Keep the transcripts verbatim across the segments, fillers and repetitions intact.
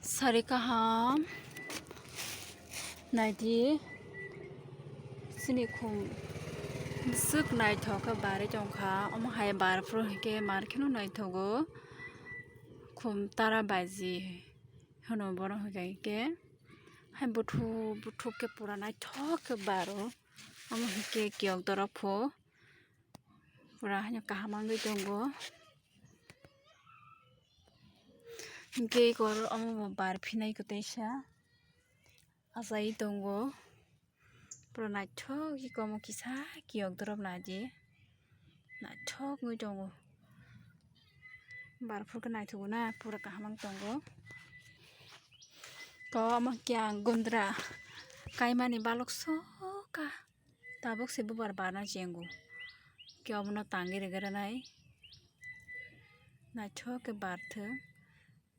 Sari kaham naidi, chini khum bwswk naithok khe barwi tongkha. Omo hai bar phuru hinkhe mar kheno naithogo. Khum tara baji hwno bono hinkhe hai buthuk buthuk khe pura naithok khe baro. Omo hinkhe kiyok dorop pho pura haino kaham wngwi tongo. Hinkhe eko oro omo bo bar phinai kwtaisa achaiwi tongo. Pura naithok eko omo kisa kiyok dorop naidi naithok wngwi tongo. Bar phuru khe naithogo na pura kaham wng tongo. To omo khe ang gundra kaimani balok soka. Tabuk se bubar barna chengo. Khe obono tangwi rwgwranai. Naithok khe barthwng.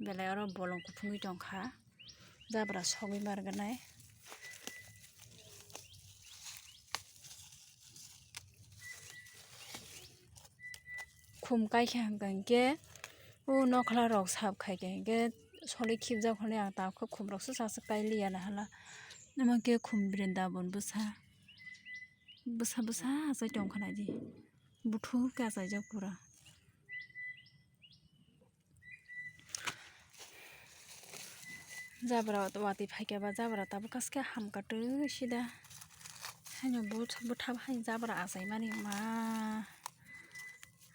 Belai oro bolong kuphungwi tongkha. Jabra sogwi bargwnai. Khum kaikha hwnkha hinkhe o nokhla rok sap khaikha hinkhe soli khibjak hwnwi ang tabuk khe khum rok swsa swk kailiya nahala. Omo khe khum brindabon bwsa. Bwsa bwsa achai tongkha naidi. Buthuk khe achaijak pura. Jabra watwi phaikhe ba jabra tabuk kaske hamkha twi sida. Haino butha butha hai jabra achaimani ma.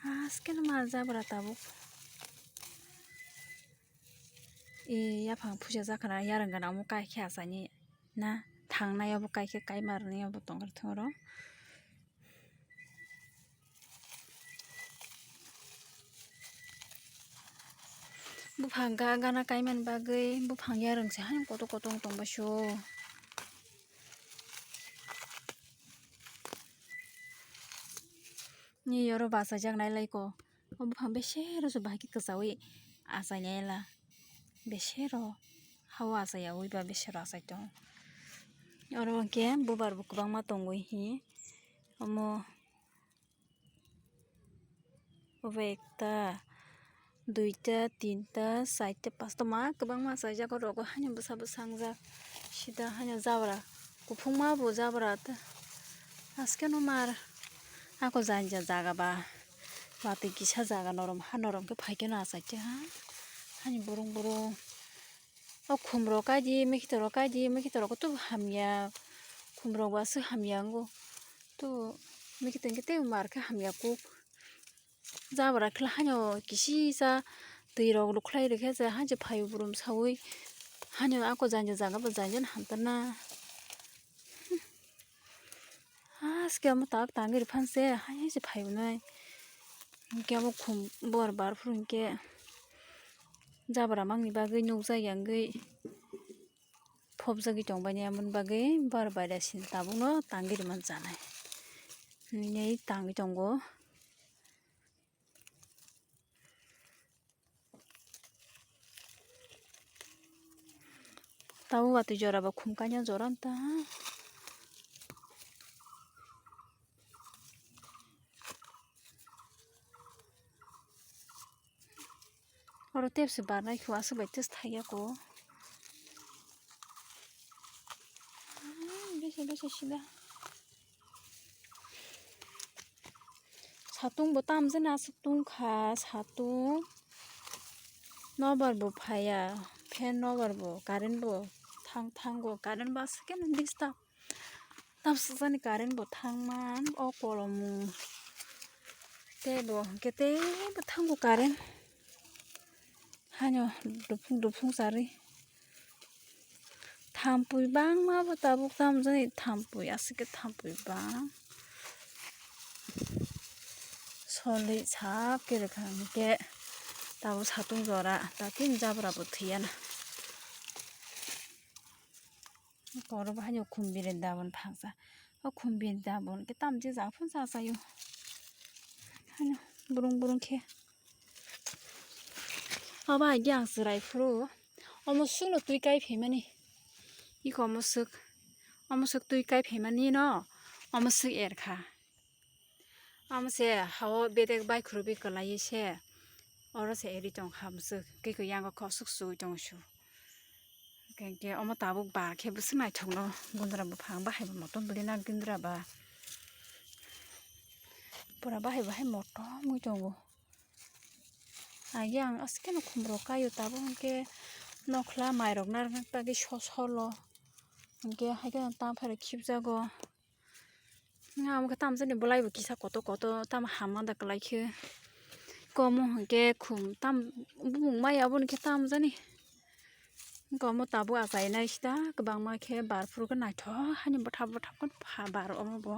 Aske no ma jabra tabuk. E yaphang puisa jakhana yarwng gana omo kaikhe achaini na thangnai obo kaikhe kaima rwnai obo tongkha thung oro. Buphang ga gana kaimani bagwi buphang yarwng se haino kotor kotor wng tongbaisio. Ni oro bachajak nailai ko. O buphang besero se bahai khe kwchaui achainai la. Besero hao achaiyaui ba besero achai tongo. Oro hwnkhe bubar bo kwbangma tongwi hi. Omo obo ekta, duita, tinta, charta, pasta ma kwbangma achaijak o rogo haino bwsa bwsa wngjak. Sida haino jabra kuphungma bo jabra ta. Aske no mar ako janja jaga ba watwi kisa jaga norom ha norom khe phaikhe no achaikhe ha. Haino burung burung o khum rok kaidi mikhitor rok kaidi mikhitor rok kutu hamya khum rok ba aswk hamya wngo. Tu mikhitor khe tei mar khe hamya kuk. Jabra khe haino kisisa twi rok lukhlai rikhe je haino phaio burum saui haino ako janja jaga bo janja no hamtarna. Aske omo tak tangwi rwphan se hai hai se phaio nai. Hinkhe omo khum bor bar phuru hinkhe jabra mangni bagwi nukjak ya wngwi phobjagwi tongbaini, aboni bagwi bor baida sini tabukno tangwi rwmani chanai hinwi tangwi tongo. Tabuk watwi jora bo khum kainai jora wng tong. Oro tepsi barnai kho aswk bai test thaiya ko. Bese bese sida. Satung bo tamjani aswk tungkha satung. Nobar bo phaiya, fan nobar bo, current bo thang thango, current bo aswk khe disturb. Tamsajani current bo thangman o kolomung. Tei bo hwnkhe tei bo thango current. Haino duphung duphung charwi. Thampui bangma bo tabuk tamjani thampui aswk khe thampui bang. Solwi sak khe rwkha hwnkhe tabuk satung jora takhe jabra bo thwiyana. Oro bo haino khum bini dabon phangsa. O khum bini dabon khe tamjani jaga phano chachaio. Haino burung burung khe. Obo hai khe ang chwrai phuru. Omo swkno twi kai phaimani. Iko omo swk. Omo swk twi kai phaimani no. Omo swk erkha. Omo se hao bedek bai khurubwi kwlaiwi se oro se eri tongkha mwswk, tei khe yango khosuk suwi tongsu. Hwnkhe omo tabuk bar khe bwswk naithokno gundra buphang bahai bo motom bwlwi na gundra ba. Pura bahai bahai motom wngwi tongo. Agi ang aswk kheno khumrok kaio tabuk hwnkhe nokhla mairok narwkna bagwi so-, solo. Hwnkhe haikhe tamphai rok khibjago. Nga omo khe tamjani bolai bo kisa kotor kotor tamo hamma da kwlai khe. Komo hwnkhe khum tam bumung maya aboni khe tamjani. Wngkha omo tabuk achai nai sita kwbangma khe bar phuru khe naithok haino bwthap bwthap khe pha bar omo bo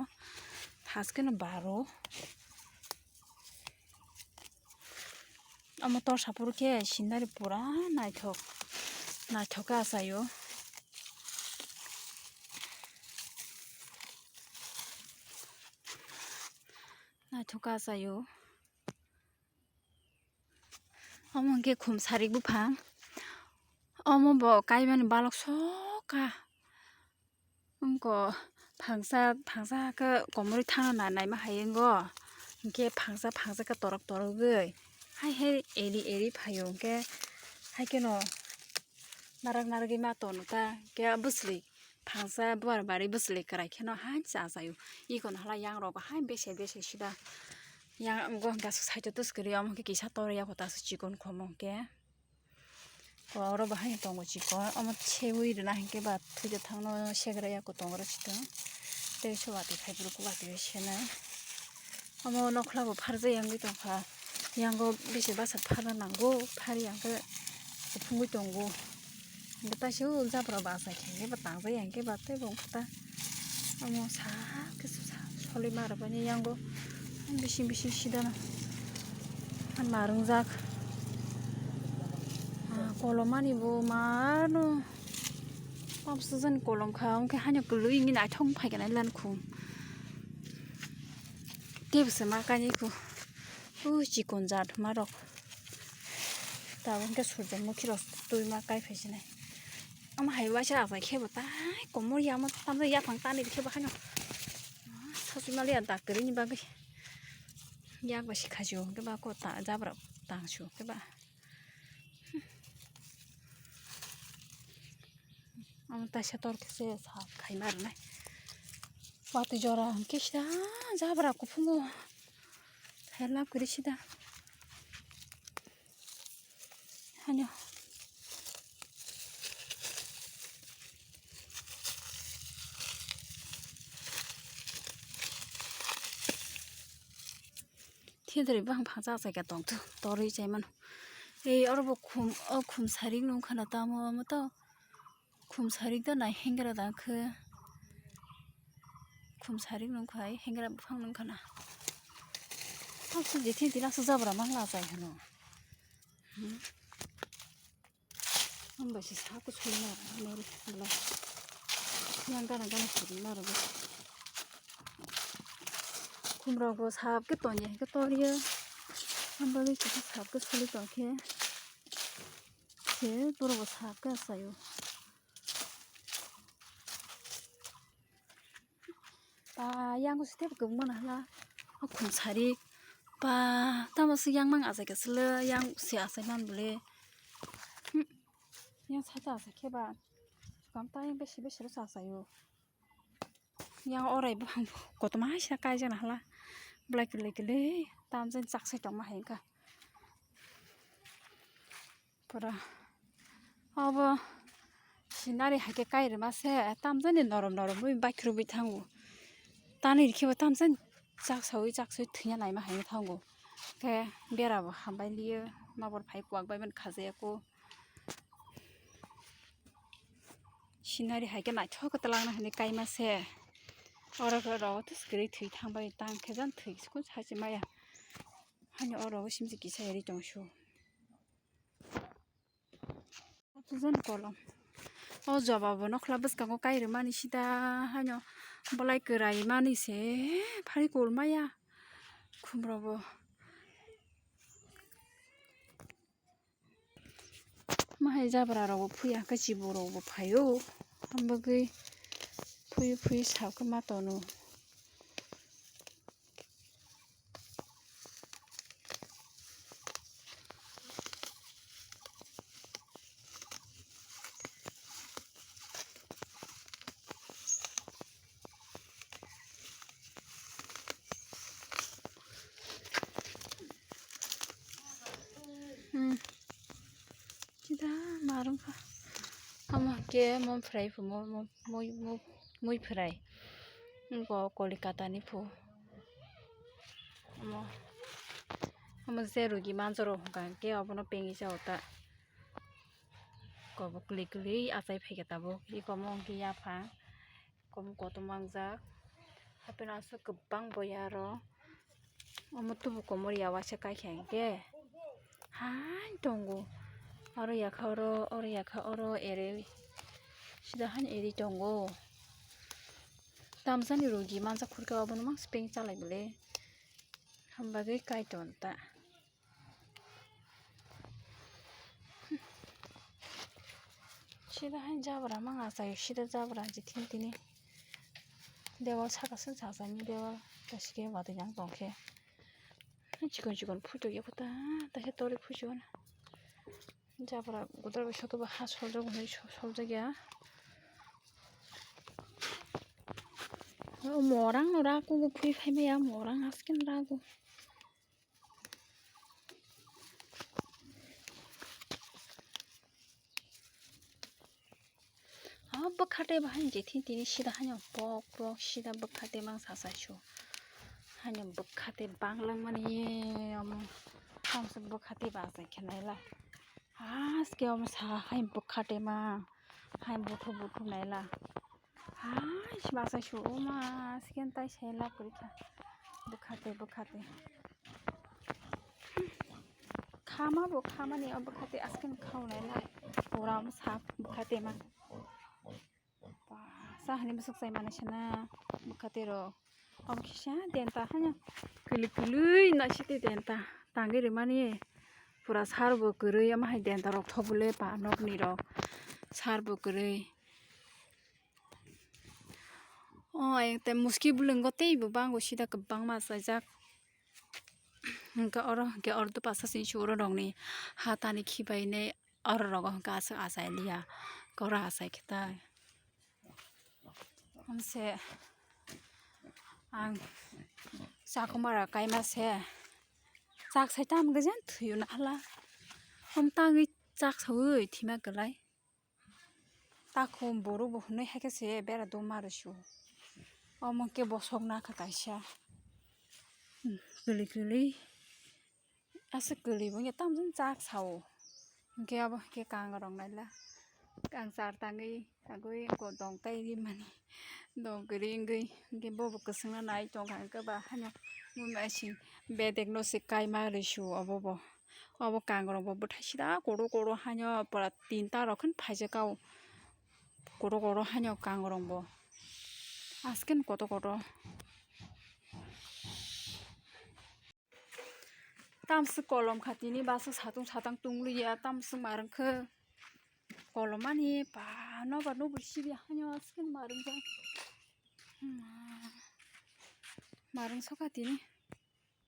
thaskeno baro. Omo torsa phuru khe scenery pura naithok naithok khe achaio. Naithok khe achaio. Omo hwnkhe khum sarik buphang. Omo bo kaimani balok sokha. Wngkha phangsa, phangsa khe komorwi thana na naima hai wngo. Hinkhe phangsa, phangsa khe torok torogwi hai hai eri eri phaio. Hinkhe hai kheno narak naragwi ma tono ta. Hinkhe bwsli phangsa buar bari bwsli kwrai kheno hai chachaio. Ikono hala yangrok hai bese bese sida. Yang go hwnkhe aswk side o twskwrwi omo khe kisa torya kho ta aswk chikon khomo hwnkhe. Ko oro bo haino tongo chikon, omo sewi rwna hinkhe ba thwi da thangno segra ya kotong oro chikon. Tei se watwi phai phuru watwi senai. Omo nokhla bo pharjak yangwi tongkha. Yango bisi basa pharna nango, phari yang khe kuphungwi tongo. Hwnkhe taisuk jabra basa khe ba tangjak ya hinkhe ba tei bo wngkha ta. Omo sak khe solima rwbaini yango bising bising sidano narwngjak. Ah, kolomani bo mano tamsajani kolom kha, hwnkhe haino kwlwi wngwi naithok phai khe nai lankhung. Tei bo se ma kainwi kho. O chikon jat ma rok. Tabuk hwnkhe surjomukhi rok twi ma kai phai sinai. Omo hai waisa achai khe bo tai komor ya omo tamjak yaphang tanwi khe bo haino. Sasui maliya dak kwrwini bagwi. Yak bai se khaisio hwnkhe ba ko ta jabra tangsu hwnkhe ba. Omo taisa tor khe se sa khaima rwnai. Watwi jora hwnkhe sida jabra kuphungo. Helap kwrwi sida. Hano. Thidri bang phangsa achai ka tong tu torwi chai mano. Ei oro bo khum, o khum sarik nung khana tamo omo to. Khum sarik da nai hengra da khe. Khum sarik nung khai hengra buphang nung khana. Tamo je thidi laso jabra mang la chai hano. Hmm. Ang bai se sap khe suli ma rwgwi nari bwlai. Yang gana gana suli ma rwgwi. Khumrok bo sap khe tong ya khe tor ya. Ang bagwi kisa sap khe suli tong khe. Se borok bo sap khe achaio. Pa yang ko sitep kwbangma na hala. O khum sari. Pa tamo se yang mang achai ka sele yang se achai man bole. Hmm. Yang sa ta achai khe ba. Kam ta yang besi besi ro sa achai o. Yang orai bo koto ma hai sa kai jana hala. Belai kwlwi kwlwi tam jen chak sai tong ma hai ka. Pura obo scenery hai khe kai rwma se tamjani norom norom bai baithurugwi thango. Tani rikhe bo tamjani chaksaui chaksaui thwina naima hai thango. Khe bera bo hambai liyo, nokbar phai kuwak bai mani khajaya kho. Scenery hai khe naithok khe twlangna hinwi kaima se. Oro khe oro thwskwrwi thwi thangbai tang khe jan thwi sukun sachi maya. Hani oro simsi kisa eri tongsu. Oxygen kolom. O jobabo nokhla bwskango kai rwmani sida haino bolai kwrai mani se phari kol maya khumrobo. Mahai jabra rokbo phuya khe chibu rokbo phaio. Ambagwi phui phui sakhe ma tono. Ta marung kha. Omo khe mui phwrai phu, mo-, mo-, mui, mui, mui phwrai. Bo Kolikata ni phu. Omo, omo je rugi manjaro hwnkha khe obono pengwi chao ta. Kobo kwlwi kwlwi achai phaikha tabuk. Iko omo hwnkhe yapha. Kom kotor mangjak. Hapheno aswk kwbang boya aro. Omo tubu komor ya waisa kaikha hinkhe. Hai tongo. Aro yakha oro, oro yakha oro ere. Sida hani eri tongo. Tamsani rugi manjak phurkhe obono mangsi peng chalai bole. Hambagwi kaitor ta. Sida hai jabra mang achai, sida jabra je thini tini. Dewal saka se chachaini dewal, taske watwi yang tongkhe. Chikon chikon phuto ya kota, taisa tori phujo na. Jabra gudar bai soto ba ha soljak hwnwi so-, soljak ya. O morang no raku phui phai maya, morang asken ragu. Ha bwkha tei bahai je thini tini sida haino pok pok sida bwkha tei mang sasai su. Haino bwkha tei bang langmani omo tamsa bwkha tei ba achai khe naila. Haske omo sa hai bwkha tei ma hai buthu buthu naila. Hai, bachai su, o ma, siken tai sai lab kwrwi kha. Bwkha tei, bwkha tei. Khama bo, khamani o bwkha tei, asken khaunai lai. Pura omo sa bwkha tei ma. Ba, sa hani bwswk chai mani sana, bwkha tei rok. Omo kisa denta hanya. Kwlwi kwlwi naisite denta. Tangwi rwmani. Pura sar bo kwrwi, omo hai denta rok thobole pa nokni rok. Sar bo kwrwi. O ayang tei muski bwlwngo tei bo bango sida kwbangma achaijak. Hwnkhe oro hwnkhe ordo pasa sini su oro rokni hatani khibainai oro rogo hwnkhe aswk achai liya. Khe oro achai khe tai. Hamse ang chakhumara kaima se chak sai tam gajang thwiyo na hala. Hom tangwi chak saui thima kwlai. Takhum borok bo hwnwi hai khe se bera duma rw su. Omo khe bosok nakha kaisa. Hmm, kwlwi kwlwi. Aswk kwlwi bo wngya tamjani chak sao. Hwnkhe abo khe kangrok naila. Kang char tangwi tangwi kodong tai rimani. Dong kwrwi wngwi. Hwnkhe bobo kwchwngno nai tongkha hwnkhe ba haino mui machine bedekno se kaima rw su obo bo. Obo kangrok bo bwthai sida kotor kotor haino pura tinta rok khe phaijak o. Kotor kotor haino kangrok bo. Asken kotor kotor. Tamswk kolom kha tini bwswk satung satang tungli ya tamswk marwng khe kolom ani ba nobar nubur sidi haino asken marwng jak marwng sokha tini.